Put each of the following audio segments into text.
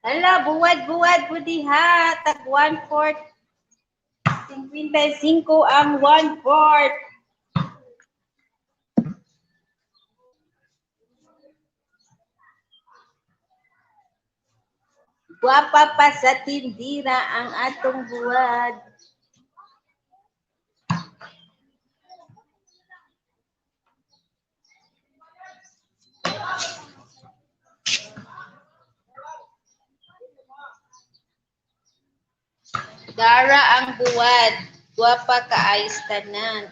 Hala, buwad, buwad, budiha. Tag 1/4. 55 ang 1/4. Guwapa pa sa tindira ang atong buwad. Dara ang buwad. Guwapa kaayos tanan.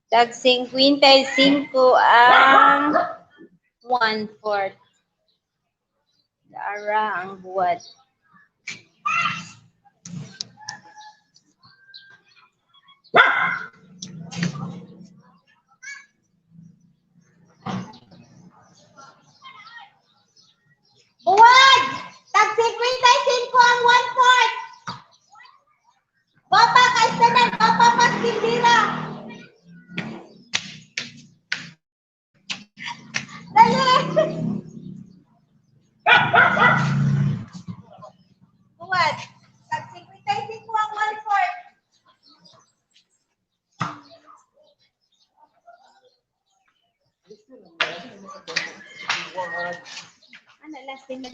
Tag 55 ang 1/4. Dara ang buwad. Buwad! Tag 55 ang 1/4. Guwapa kaayos tanan. Guwapa pa sa tindira. Dali! Buwad. Tag 55 ang 1/4. Ano, last time na.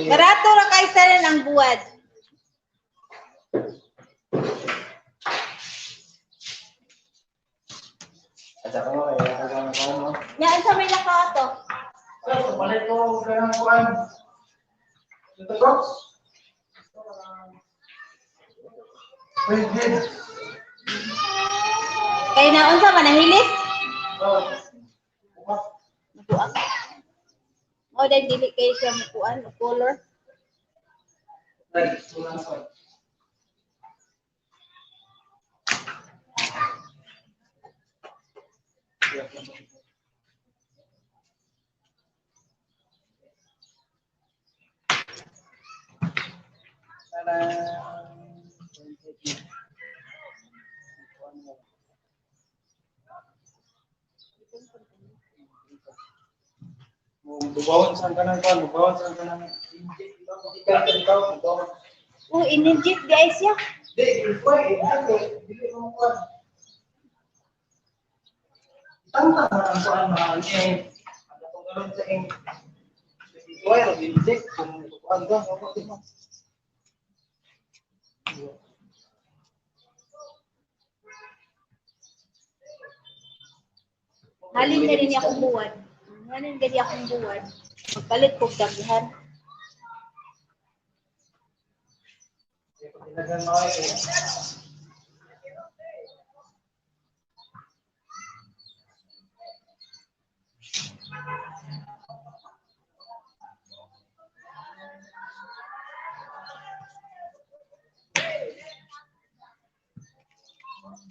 Barato ra kay tanan ang buwad. Asa ko kaya ako ang ko mo. Nga sa may lakaw to. So, palit ko kanang kuan. Ito box. Pwede. Kay na unsa man nahilis? Oh. Bukas. Mukuan. Mo dahil dili kay siya mukuan color. Ay, wala pa. Bubawon sa kanang kan, bubawon sa kanang ikaw, bubawon. Oh, in-inject di ay siya. Di, ikaw, eh, dili mo kuan. Tanta na ang kuan na ang ing. Ang atong galon sa ing. Ikaw ay inject kung kuan ba, ako di mo. Halin na rin akong buwad. Halin gani akong buwad. Magpalit kog daghan.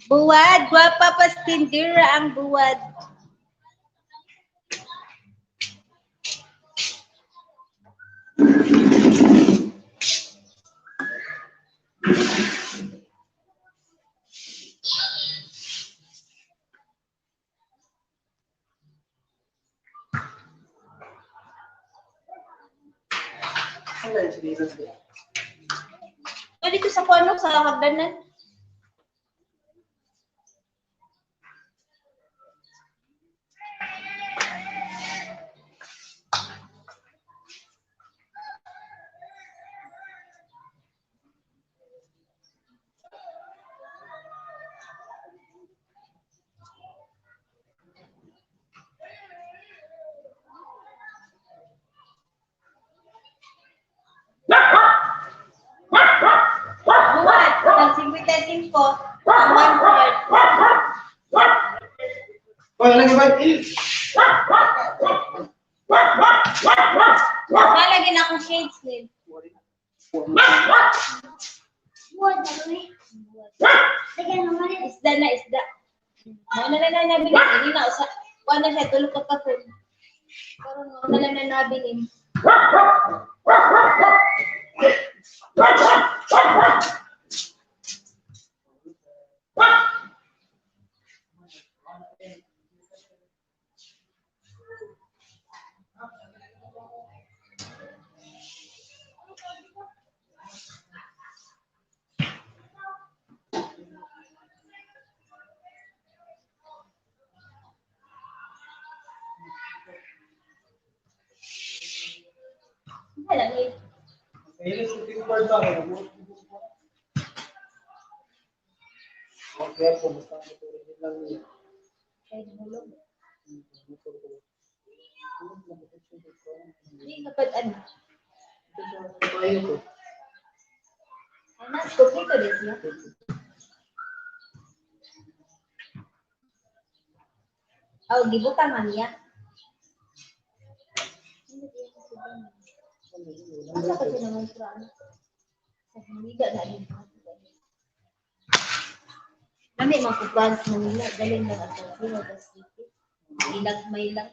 Buwad, gwapa pa sa tindira ang buwad. O, dito sa kuno sa hagdanan. Buwad, tag 55 ang 1/4. Oy, lagi ba? Nalagyan akong shades din. Isda na isda. Mo na na nabilin. Hindi na usa. Kuha na siya tulog ka kahon. Karon mo na lang na nabilin. Wala ni. Kaya sa tempered ba kaya buot ko. Okay, kung basta ang motor lang niya. Kay hulog. Di kapag ano. Bayo ko. Anak, kompleto din siya. Oh, gibutang man niya. Asa kasi naman sa ano? Sa Manila na rin. Lami man ko branch Manila, galing lang ang Manila City. Ilagmay lang.